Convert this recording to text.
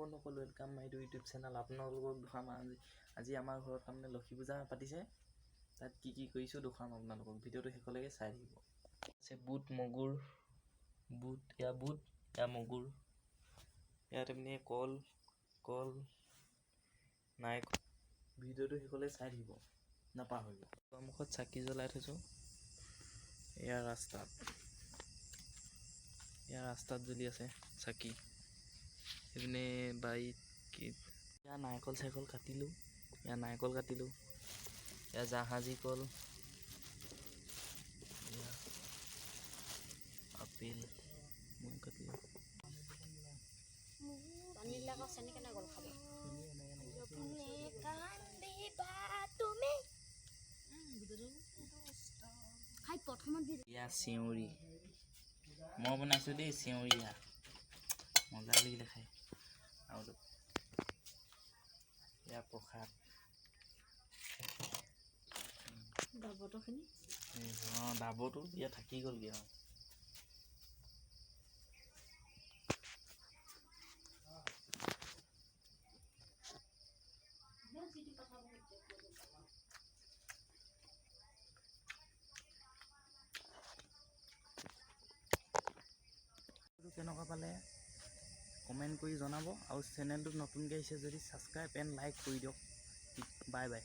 বন্ধুসকল, welcome my to YouTube channel. আপোনালোকক দেখুৱাম আজি আজি আমাৰ ঘৰত তাৰমানে লক্ষী পূজা পাতিছে। তাত কি কি কৰিছোঁ দেখুৱাম আপোনালোকক। ভিডিঅ'টো শেষলৈকে চাই থাকিব। আছে বুট, মগুৰ, বুট, এয়া বুট, এয়া মগুৰ। ইয়াত এপিনে কল, কল নাই। ভিডিঅ'টো শেষলৈ চাই থাকিব, নাপাহৰিব। মুখত চাকি জ্বলাই থৈছোঁ। এয়া ৰাস্তাত, এয়া ৰাস্তাত জ্বলি আছে চাকি। সেইপিনে বাৰীত কি, এয়া নাৰিকল চাৰিকল কাটিলোঁ, এয়া নাৰিকল কাটিলোঁ, এয়া জাহাজী কল, এয়া আপেল মই কাটিলোঁ। পানীবিলাকৰ চেনি কেনে গ'ল খাব। কান্দিবা তুমি খাই প্ৰথমত দি। এয়া চেউৰী মই বনাইছোঁ দেই। চেউৰী এয়া মজা লাগিলে খাই। আৰু অলপ এয়া প্ৰসাদ। ডাবৰখিনি। অঁ, ডাবৰটো ইয়াত থাকি গ'লগৈ আৰু। কেনেকুৱা পালে কমেণ্ট কৰি জনাব আৰু চেনেলটোত নতুনকৈ আহিছে যদি ছাবস্ক্ৰাইব এণ্ড লাইক কৰি দিয়ক। Bye bye.